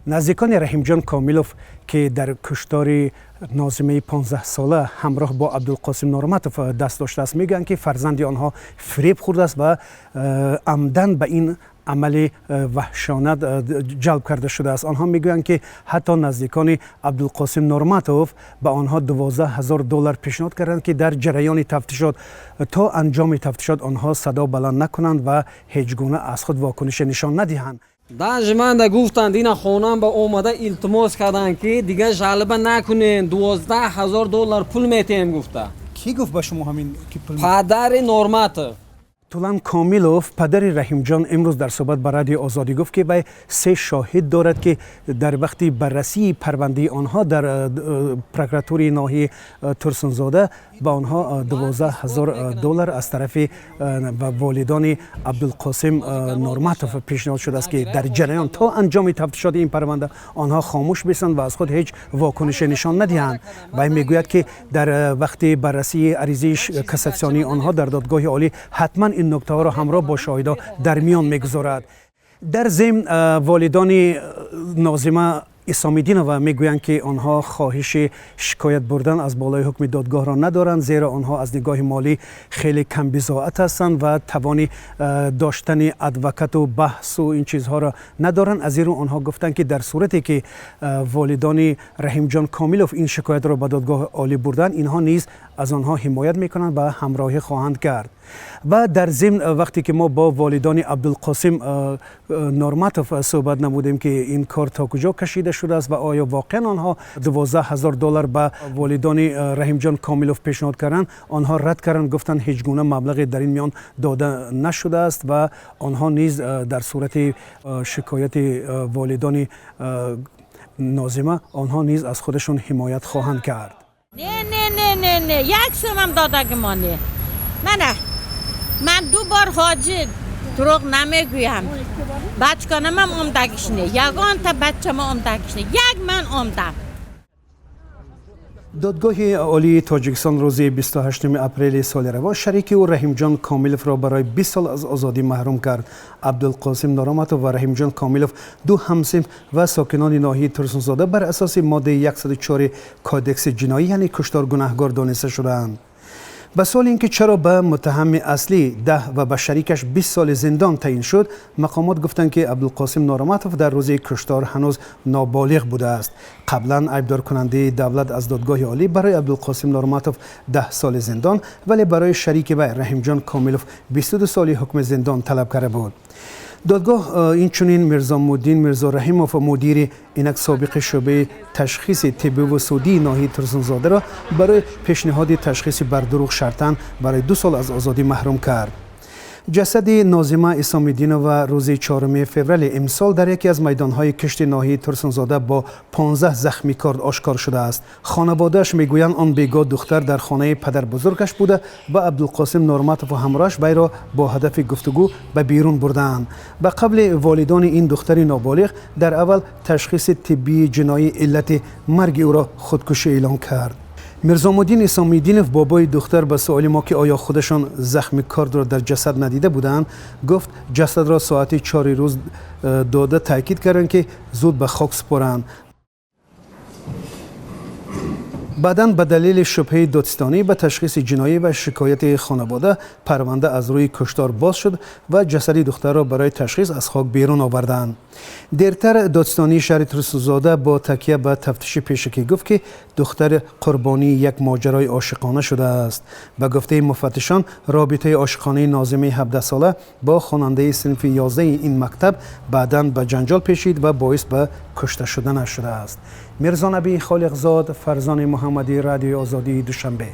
Наздикони Раҳимҷон Комилов, ки дар куштори Нозимаи 15-сола ҳамроҳ бо Абдулқосим Норматов даст доштааст, мегӯянд, ки фарзанди онҳо фиреб хӯрдааст ва амдан ба ин амали ваҳшона ҷалб карда шудааст. Онҳо мегӯянд, ки ҳатто наздикони Абдулқосим Норматов ба онҳо 12 000 доллар пешниҳод карданд, ки дар ҷараёни тафтишот то анҷоми тафтишот онҳо садо баланд накунанд ва ҳеҷ гуна аз худ вокунише нишон надиҳанд. Даже манда гуфтанд, ина хонам ба омада илтимос карданд, ки дигар жалоба накунен, 12 000 доллар пул метиҳем, гуфта. Кӣ гуфт ба шумо ҳамин ки пул? Падари Норматов. Тулан Комилов, падари Раҳимҷон, имрӯз дар суҳбат ба Радиои Озодӣ гуфт, ки вай се шоҳид дорад, ки дар вақти баррасии парвандаи онҳо дар прокуратураи ноҳияи Турсунзода ба онҳо 12 000 доллар аз тарафи волидони Абдулқосим Норматов пешниҳод шудааст, ки дар ҷараён то анҷоми тафтишоти ин парванда онҳо хомӯш бистанд ва аз худ ҳеҷ вокунише нишон надиҳанд. Вай мегӯяд, ки дар вақти баррасии аризаи кассатсионии онҳо дар додгоҳи олӣ ҳатман ин нуктаҳоро ҳамроҳ бо шоҳидо дар миён мегузорад. Дар зимн, волидони Нозима Исомиддинова мегӯянд, ки онҳо хоҳиши шикоят бурдан аз болои ҳукми додгоҳро надоранд, зеро онҳо аз нигоҳи молӣ хеле камбизоат ҳастанд ва тавони доштани адвокату баҳсу ин чизҳоро надоранд. Аз ин рӯ онҳо гуфтанд, ки дар сурате ки волидони Раҳимҷон Комилов ин шикоятро ба додгоҳи олӣ бурданд, инҳо низ аз онҳо ҳимоят мекунанд ва ҳамроҳӣ хоҳанд кард. Ва дар зимн, вақте ки мо бо волидони Абдулқосим Норматов суҳбат намудем, ки ин кор то куҷо кашида шудааст ва оё воқеан онҳо 12 000 доллар ба волидони Раҳимҷон Комилов пешниҳод карданд, онҳо рад карданд, гуфтанд, ҳеҷ гуна маблағе дар ин миён дода нашудааст ва онҳо низ дар сурати шикояти волидони Нозима онҳо низ аз худашон ҳимоят хоҳанд кард. Не, не, не, не, не, як сумам додагимо не. Мана ман ду бор ҳоҷӣ, дурӯғ намегӯям, бачконамам омдагиш не, ягонта бачама омдагиш не, як ман омдам. Додгоҳи олии Тоҷикистон рӯзи 28 апрели соли равон шарики ӯ Раҳимҷон Комиловро барои 20 сол аз озодӣ маҳрум кард. Абдулқосим Нороматов ва Раҳимҷон Комилов, ду ҳамсинф ва сокинони ноҳияи Турсунзода, бар асоси моддаи 104 Кодекси ҷиноӣ, яъне куштор, гунаҳгор дониста шудаанд. Ба суоли ин ки чаро ба муттаҳами аслӣ 10 ва ба шарикаш 20 соли зиндон таъин шуд, мақомот гуфтанд, ки Абдулқосим Нороматов дар рӯзи куштор ҳанӯз ноболиғ будааст. Қаблан айбдоркунандаи давлат аз додгоҳи олӣ барои Абдулқосим Норматов 10 соли зиндон, вале барои шарики вай Раҳимҷон Комилов 22 соли ҳукми зиндон талаб карда буд. Додгоҳ инчунин Мирзомуддин Мирзораҳимов, мудири инак собиқи шӯъбаи ташхиси тиббиву судии ноҳияи Турсунзодаро барои пешниҳоди ташхиси бардурӯғ шартан барои 2 сол аз озодӣ маҳрум кард. Ҷасади Нозима Исомиддинова рӯзи 4 феврали имсол дар яке аз майдонҳои кишти ноҳияи Турсунзода бо 15 захми корд ошкор шудааст. Хонаводааш мегӯянд, он бегоҳ духтар дар хонаи падарбузургаш буда ва Абдулқосим Норматову ҳамроҳаш вайро бо ҳадафи гуфтугӯ ба берун бурдаанд. Ба қавли волидони ин духтари ноболиғ, дар аввал ташхиси тиббии ҷиноӣ иллати марги ӯро худкушӣ эълон кард. Мирзомуддин Исомиддинов, бобои духтар, ба суоли мо, ки оё худашон захми кордро дар ҷасад надида буданд, гуфт, ҷасадро соати 4-и рӯз дода, таъкид карданд, ки зуд ба хок супоранд. Баъдан ба далели шубҳаи додситонӣ ба ташхиси ҷиноӣ ва шикояти хонавода парванда аз рӯи куштор боз шуд ва ҷасади духтарро барои ташхис аз хок берун оварданд. Дертар додситонии шаҳри Турсунзода бо такя ба тафтиши пешакӣ гуфт, ки духтар қурбонии як моҷарои ошиқона шудааст. Ба гуфтаи муфаттишон, робитаи ошиқонаи Нозимаи 17-сола бо хонандаи синфи 11-и ин мактаб баъдан ба ҷанҷол пешид ва боис ба кушта шуданаш шудааст. Мирзонаби Холиқзод, Фарзони Муҳаммадӣ, Радиои Озодии, Душанбе.